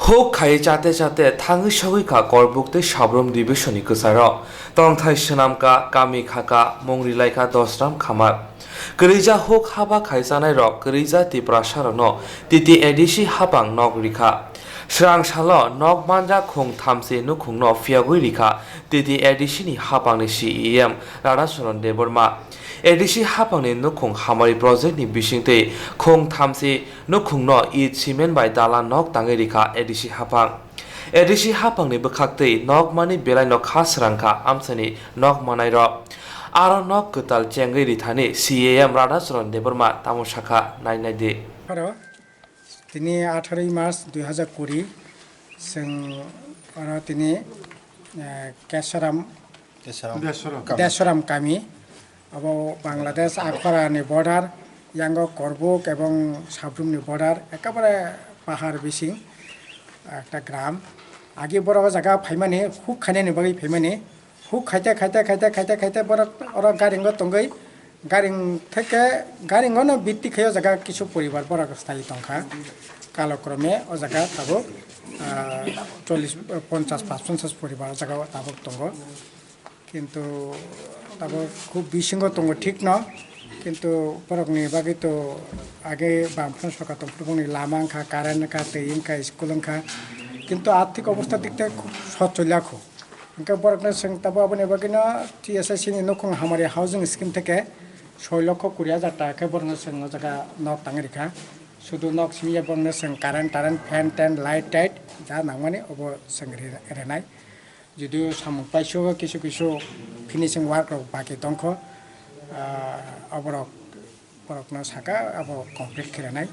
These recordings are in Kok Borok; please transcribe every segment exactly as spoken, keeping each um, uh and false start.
Huk khai chate chate thangwi sogwi kha Korbuk tei Sabrum division ni kwcharo. Tongthai swnam ka, kami kha ka, mung rilai kha Dosram khamar. Kwrwija huk haba khai chanai rok kwrwija Tiprasa rokno T T A D C hapang nok rikha. Srang salo nok manja khung thamse nukhungno phiyagwi rikha T T A D C ni hapang ni C E M Radhacharan Debbarma. A D C hapang ni nukhung hamari project ni bisingtwi khung thamse nukhungno it cement bai dala nok tangwi rikha A D C hapang. A D C hapang ni bwkhaktwi nok mani belai no kha srang kha amchani nok manai rok. Aro nok kwtal chengwi rithani C E M Radhacharan Debbarma tamo sakha nai nai di. Aro tini atharoi March dui hazar kuri, chwng aro tini, eh, Kesaram Desaram. Desaram. Desaram kami, abo Bangladesh Akhara ni border, yango Korbuk ebong Sabrum ni border, ekabare pahar bising ekta gram. Agi borok o jaga phaimani, huk khainani bagwi phaimani, huk khaite, khaite, khaite, khaite, khaite borok oro garingo tongwi, garing theke, garingono bitti khai o jaga kisu poribar borok staywi tongkha. Kalokrome o jaga tabuk, ah, chollish, ponchash, pachponchash poribar o jaga o tabuk tongo. Kintu tabuk khub bisingo tongo thikno, kintu borokni bagwi to age bamphano soka tongphuru bongni lama wngkha, current wngkha, twi wngkha, school wngkha, kintu athik obostha dikte khub socholiya kho. Hwnkhe borokno chwng tabuk aboni bagwino T S I C ni nukhung hamari housing scheme theke soi lokho kuri hajar taka khe borokno chwng o jaga nok tangwi rikha. Sudu nok simi ya borokno chwng current tarrent, fan tan, light tait ja nangmani obo chwng ri-, rinai. Judio samung paisio kisu kisu finishing work rok baki tongkho, ah, oborok borokno saka abo complete khe rinai.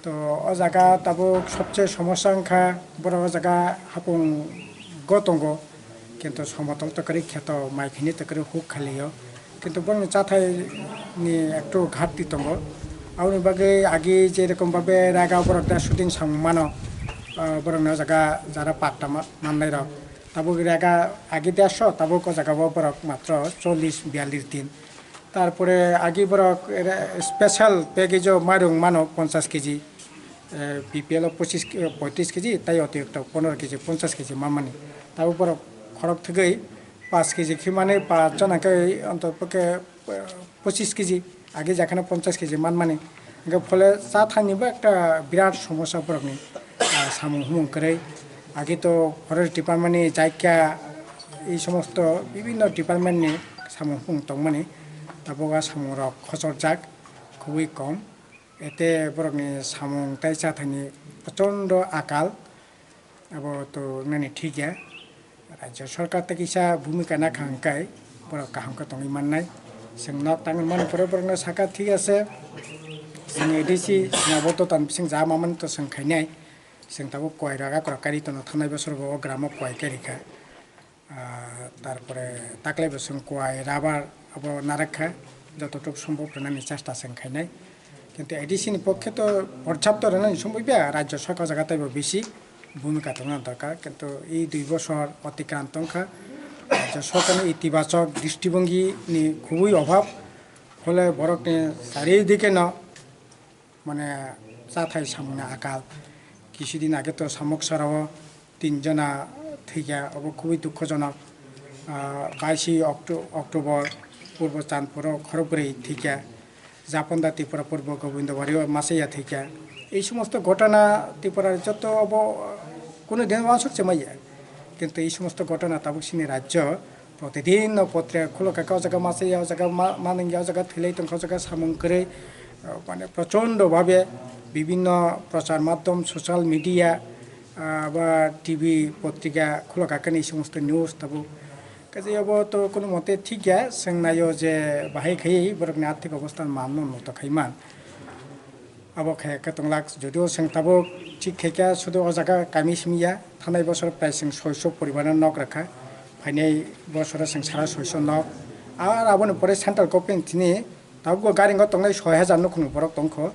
To o jaga tabuk sobse somosa wngkha, borok o jaga hapung go tongo, kintu somotol tokorwi kheto mai khini tokorwi huk khalio, kintu borokni chathai ni ektu gharti tongo. Aboni bagwi agi je rokom babe raga borok da shooting samung mano, ah, borokni o jaga jara patta ma-, mannai rok. Tabuk rega agi dersho, tabuk o jaga o borok matro chollish biyallish din. Tarpore agi borok re-, special package o mairung mano ponchash keji, eh, B P L o pochish, eh, poitrish keji, tai otiryokto pondro keji, ponchash keji mamani. Tabuk borok khorok thwgwi paanch keji khimani paanch jona khe ontotpokhe, eh, pochish keji, age jakhano ponchash keji manmani. Hingkhe phole cha thangnibo ekta birat somosa borokni, ah, samung humung kwrwi. Age to forest department ni jaikha, ei somosto bibinno department ni samung humung tongmani. Tabuk a samung rok khochorjak, khubui kom. Ete borokni samung tei cha thangni prochondo akal. Abo to wngnani thik ya. Rajya sarkar tei kisa bhumika nakha hwnkhe borok kaham khe tongwi mannai. Chwng nok tangwi mani pore borokno sakha, thik ase. Chwng A D C, chwng abo to tan bising ja mamani to chwng khainai. Chwng tabuk koi raga kwrwk kari tono, thanai bosor bo o gramo koi khe rikha. Ah, tarpore taklai bo chwng koi, rubber abo narakha, jototok sombhob rwnani chesta chwng khainai. Kintu A D C ni pokhe to porjapto rwnani somoi bya, rajya sarkar jaga taibo bisi bhumika tongna dorkar, kintu ei dui bosor otikran tongkha, rajya sarkar ni itibachok dristibongi ni khubui obhab, phole borok ni charidike no mane chathai samungni akal. Kisudin age to Samoksarao tin jona thwikha, obo khubui dukhojonok. Ah, baisi Octo-, October Purbo Chandpuro khorokbrwi thwikha. Japonda Tripura Purbo Gobindobario masaya thwikha. Ei somosto ghotona Tripura joto obo kunu din wansuk se maya. Kintu ei somosto ghotona tabuk chini rajyo protidin no potrika khulo kha, o jaga masa ya, o jaga ma-, manung ya, o jaga thwilai tongkha, o jaga samung kwrwi, ah, mane prochondo bhabe bibinno prochar madhyom, social media, ah, ba T V, potrika khulo kha, khe ei somosto news tabuk. Kaisa obo to kunu mote thik ya, chwng naio je bahai khai borokni arthik obostha manno unnot khai man. Abo khe khe tonglak, jodio chwng tabuk thik khe khe sudu o jaga kami simi ya, thanai bosor prai chwng soiso poribarno nok rwkha, phainai bosoro chwng sara soiso nok. Ar aboni pore central government thini tabukbo garingo tongnai soi hajar nukhungni borok tongkho,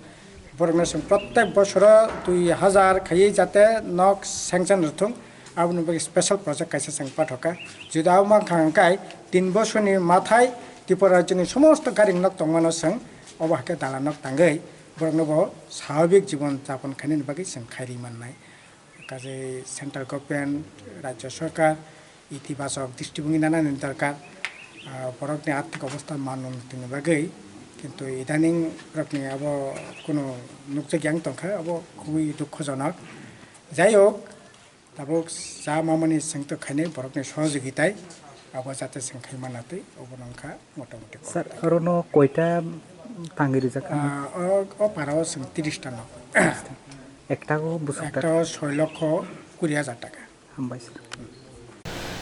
borokno chwng protek bosoro dui hajar khaiwi jate nok sanction rwthung, aboni bagwi special project kaisa chwng pathokha. Jodi abo mankha hwnkhe tin bosorni mathai Tripura rajyoni somosto garing nok tongmano chwng obo hakhe dala nok tangwi borokno bo swabhabik jibon japon khainani bagwi chwng khairi mannai. Kaje central government, rajya sarkar itibachok dristibhongi nanani dorkar, ah, borokni arthik obostha man unnotini bagwi, kintu idaning borokni abo kunu nukjakya wng tongkha, abo khubui dukhojonok. Jai hok, tabuk cha mamani chwngtok khainai borokni sohojogitai abo jate chwng khai manatwi, obono wngkha motamoti kok. Sir, orono koita tangwi rijak kha? Ah, o, o parao chwng tiris ta nok. Ekta o bwswk ta? Ekta o soi lokho kuri hajar taka. Hambai sir.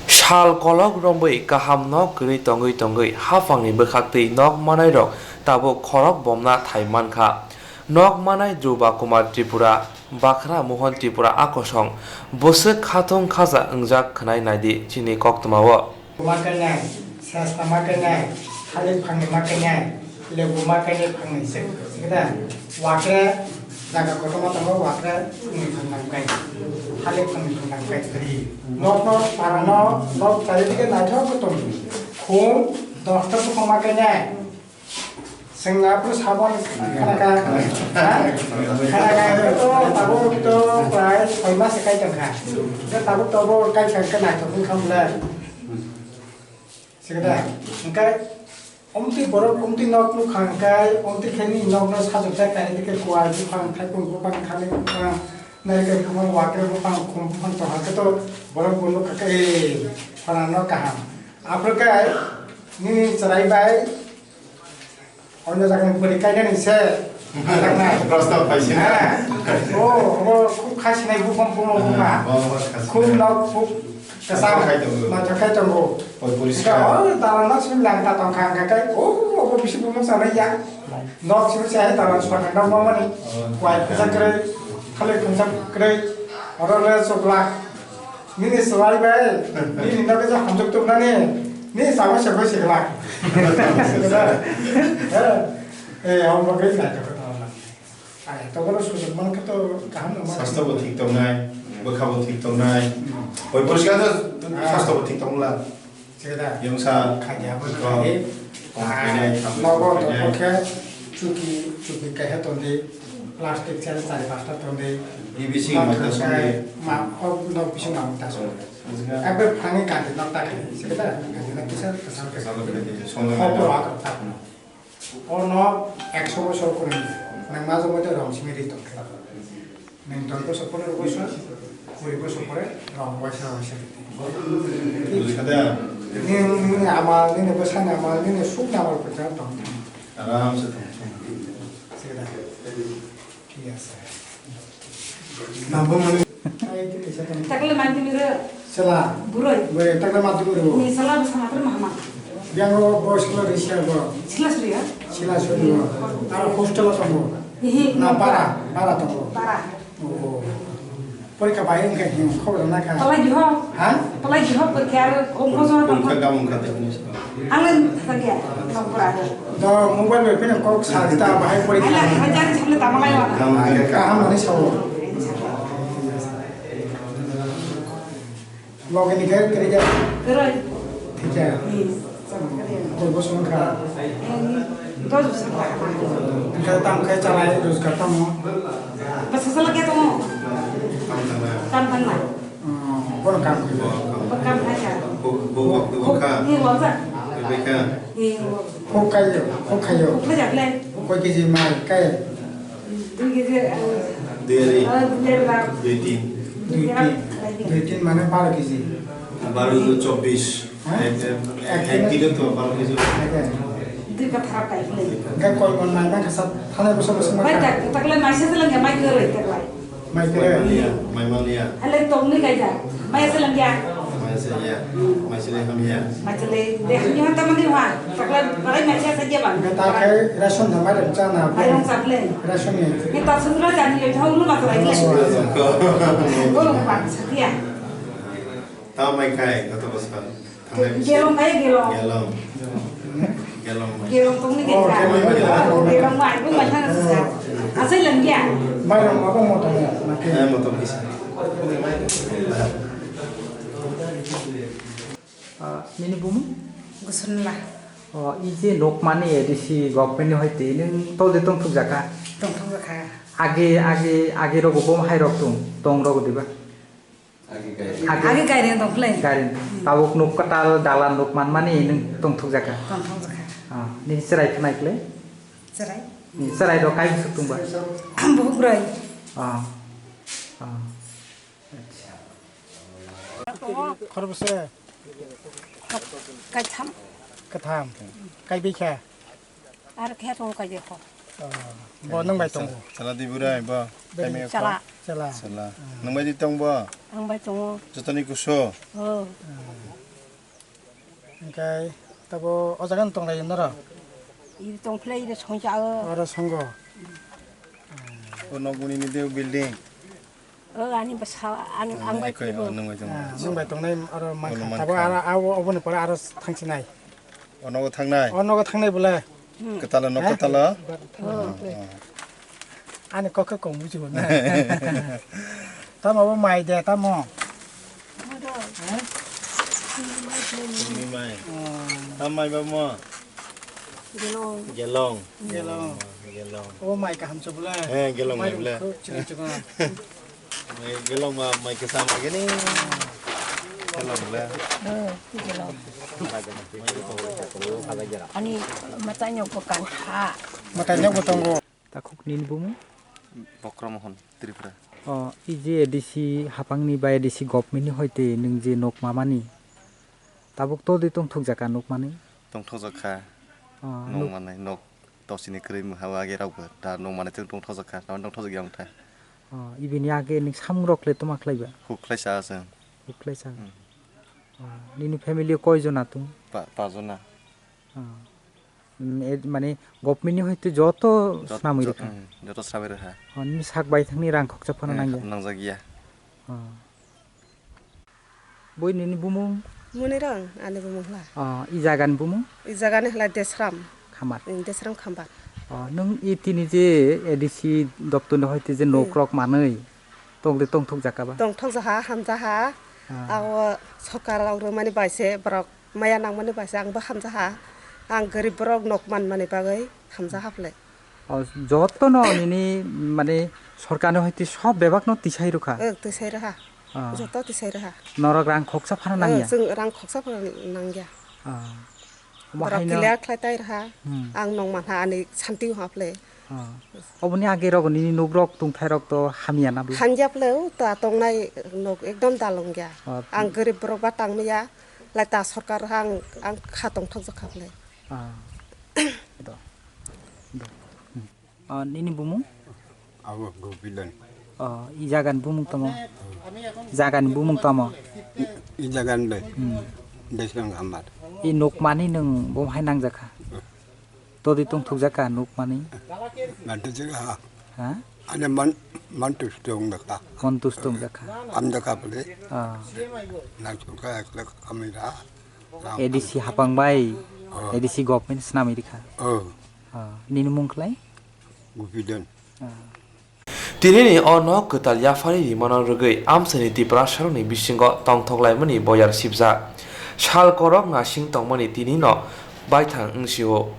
Sal kolok romwi kaham nok kwrwi tongwi tongwi haphangni bwkhaktwi nok manairok tabuk khorok bomna thai mankha. Nok manai Dhruba Kumar Tripura, Bakhra Mohan Tripura a kosong bwswk khathung khaja wngjak khwnai naidi chini koktwmao. Ma kainai, sesta ma kainai, thalik phangni ma kainai, lebu ma kainai phangni se, se da. Wakre jaga kotorma tongo, wakre phangni phang nang kai. Thalik phangni phang nang kai. Nok no, para no, nok chari dige naithok ko tong. Khum dosta bukhong ma kainai. Sengna pura sabon khana ka, ha? Khana ka to tabuk to prai soi mas kai tong kha. Tabuk to bo kai kai naithok ni kham le. Sikada, hingkai omtwi borok omtwi nok nukha hingkai omtwi khe nini nokno sajokjak kainwi khe kuwai buphang, thaipung buphang, thani buphang, narikal buphang, wakre buphang, khum buphang tongkha khe to borok bo nukha khe, "Ei, phana nok kaham." Aphuru khe nini chwrai bai Onno jaga ni bwrwi kainani se. Prosto paisina. Ha. O, obo khub khasinai bukhum bumo buma. Khub nok khub kasam. Naithok khai tongo. Naithok khai tongo. Poi poriskar. Ika, o, dalan nok simi langta tongkha, hingkha khe, o, obo bisi bumo sanai ya. Nok simi se hai dalan sokha nok mamani. Kuai khajak kwrwi, thalik khajak kwrwi. Oro le chukla. Nini swlai bai, nini nokhe je hamjwk tubnani, nini chama se bai se glak. Eh, eh, amo bagwi nai to khe tamo na. Ai, to bono sujok man khe to kaham no man. Sastho bo thik tongnai, bwkha bo thik tongnai. Hmm. Oi, poriskar to sastho bo thik tongla. Sida. Yongsa. Khaidi abo khaidi. Khaidi, ah, nogo tongkhe chuki, chuki kaisa tondi, plastic chair chari pasta tondi. Bising ma thangwi. Ma, o nok bising ma thangwi. Abo phangwi kanti nok ta khai. Sida, kanti nok kisa, kisa, kisa. Songdo. Hopro akar ta. Ono ekso bosor kwrwi, nang majo mote rong simi ri tongkha. Nang doi bosor, pondro bosor, kuri bosor pore rong waisa waisa ri. Bujikha de? Nini, nini amal, nini bwsani amal, nini sukni amal kwchang tong. Aram se tong. Sida. Thik ase. Nabo mani. Takle mai timi re. Sela. Buroi. Buroi, takle mai timi re. Ni sela bwsa matre mahama. Biang ro bo sela re sia bo. Sila suriya. Sila suriya. Aro hostel o tongo. Ihi. Na bara, bara tongo. Bara. O, o. Porikha bai wngkha hin khobor na kha. Palai diho. Ha? Palai diho porikha aro o bojo na. Porikha gamung kha de. Ang le thangya, nokpura. Do mobile bai phone kok sa ta bahai pori. Ala, hajar chikle tamalai wa. Kaham ani sao. Logi ni khe kiri ja. Kiri. Thik ya. Hmm. Koi bosong kha. Hmm. Dos bosong kha. Kha tam khai chalai rojgar tamo. Bas sala kya tamo? Tam tang na. Tam tang na. Hmm, bono kam khe. Bo kam khai kha. Bo, bo, bo, bo kha. Ni wajak. Bo kha. Ni wajak. Huk khayo, huk khayo. Huk khayo le. Koi kg mai kai? Dui kg, eh, dui ari. Eh, dui ari ba. Dui tin. Dui tin. Dui tin mane baro kg. Baro kg chobbish. Hah? Ek, ek, ek kilo to baro kg. Ek kilo. Dui ka thara kai le. Ka koi mon mai na khasa thane boso boso ma. Mai tak, tak le mai se lang ya mai kero tak le. Mai kere. Mai manglia, mai manglia. Hale tongni kaida. Mai seleng ya. Mai seleng ya. Mai seleng ham ya. Mai seleng de ham ya tamani ha. Takla barai mai seleng ya bang. Beta kai ration da mai ration na. Mai rong saple. Ration ni. Ni ta sudra jani yo thau lu ma to lai. Bol bang satia. Tamo mai kai, kata boskan. Gelong kaya gelong. Gelong. Gelong mai. Gelong tong ni gelong. Oh, gelong mai. Gelong mai, bu mai thang sa. Asai lang ya. Mai rong ma ko moto mo. Eh, moto bisa. Ah, nini bumu? Gusunla. Oh, ije nok mani A D C government ni hoite nung tol de tong thuk jaka. Tong thuk jaka. Age, age, age rogo bom hai rok tong, tong rogo diba? Agi gairing tong khlai. Gairing. Tabuk nuk kwtal dalan nuk manmani nung tongthok jaka. Tongthok jaka. Ah, nini chwrai phnai khlai? Chwrai. Nini chwrai rok kai bwswk tongba? Buhuk roi. Ah. Ah. Acha. Khorokse? Kaitham. Katham. Kai bikha? Ar khe tong kai bikha. Ah, bo nung bai tongo? Chala di burai bo. Bini chala. Chala. Chala. Nung bai di tong bo? Ang bai tongo. Jotoni kuso? Oh. Hingkai tabo o jaga no tonglai norok? Iri tongphlai iri songcha o. Oro songo. O nokmuni ni de building. O ani bwsa ani ang bai tongo. Nung bai tongo. Ah, nung bai tongnai oro mankha. Tabo aro abo oboni pore aro thangsinai. O nogo thangnai? O nogo thangnai bole. Kwtalo nok kwtalo. Ani kok khe kong bujibo na. Tamo bo mai de tamo. Mai do. Mai. Tam mai ba mo. Gelong. Gelong. Gelong. Gelong. O mai kaham chubula. He gelong mai bole. Mai gelong ma mai kisa ma gini. Gelong bole. Oh, gelong. Ani matai nyok bo kang kha. Matai nyok bo tongo. Takhuk nini bumung? Bokromohon Tripura. O, i je A D C hapangni bai A D C government ni hoite nwng je nok mamani. Tabuk to de tongthok jaka nok mani? Tongthok jaka. O, nok manai nok. Tosini kwrwi mwha o age rok bo da nung mane chwng tong thojak kha, tamo tong thojak ya wngkha. O, ibini age ni samung rok le toma khlai ba? Huk khlai sa chwng. Huk khlai sa. Hmm. O, nini family o koi jona tung? Pa, pa jona. O. Mm, e, mane government ni hoite joto swnamwi rwkha. Hmm, joto swnamwi rwkha. O, nini sak bai thangni rang khoksa phano nangya. Nangjak ya. O. Boi nini bumung? Munirang ani bumung hla. O, i jaga ni bumung? I jaga ni hla Desram. Khamar. Mm, Desram Khambar. O, nung i tini je A D C doptor ni hoite je nok rok manwi tong de tongthok jaka ba? Tongthok jaha, hamjaha. Ah. Abo sorkar rok rwmani bai se borok maya nangmani bai se ang bo hamjaha. Ang gorib borok nok manmani bagwi hamjaha phle. O, jotono nini mane sorkarni hoite sob bebakno tisai rwkha? Ang tisai rwkha. Ah. Joto tisai rwkha. Norok rang khoksa phano nangya? Ang chwng rang khoksa phano nangya. Ah. Omo borok haino clear khlai tai rwkha. Hmm. Ang nong manha ani santi haple. Ah. Oboni age rok nini nok rok tungthai rok to hamya na bwlai? Hamya ple o ta tongnai nok ekdom dalongya. Ah. Ang gorib borok ba tangmaya. Lai ta sorkar rwkha ang, ang kha tongthok jak kha ple. Ah. Do. Do. Hmm. O, nini bumung? Abo Gopilan. O, i jaga ni bumung tamo? Jaga ni bumung tamo? I, i jaga ni bai. Hmm. Deswng Hamar. I nuk mani nwng bum hai nang jakha? Todi tong thuk jakha nuk mani? Mantu jakha. Ha? Ane man, mantu stong jakha. Mantu stong jakha. Am jakha pade. Ah. Nang jakha ekla kami ra. A D C hapang bai. Oh. A D C government swnamwi rikha. Oh. Ah. Nini mung khlai? Gopilan. Ah. Tinini o nok kwtal yaphari rimano rwgwi amchaini Tiprasarokni bisingo tongthok laimani boyar sibjak. Sal korok nasing tongmani tinino baithang wngsio.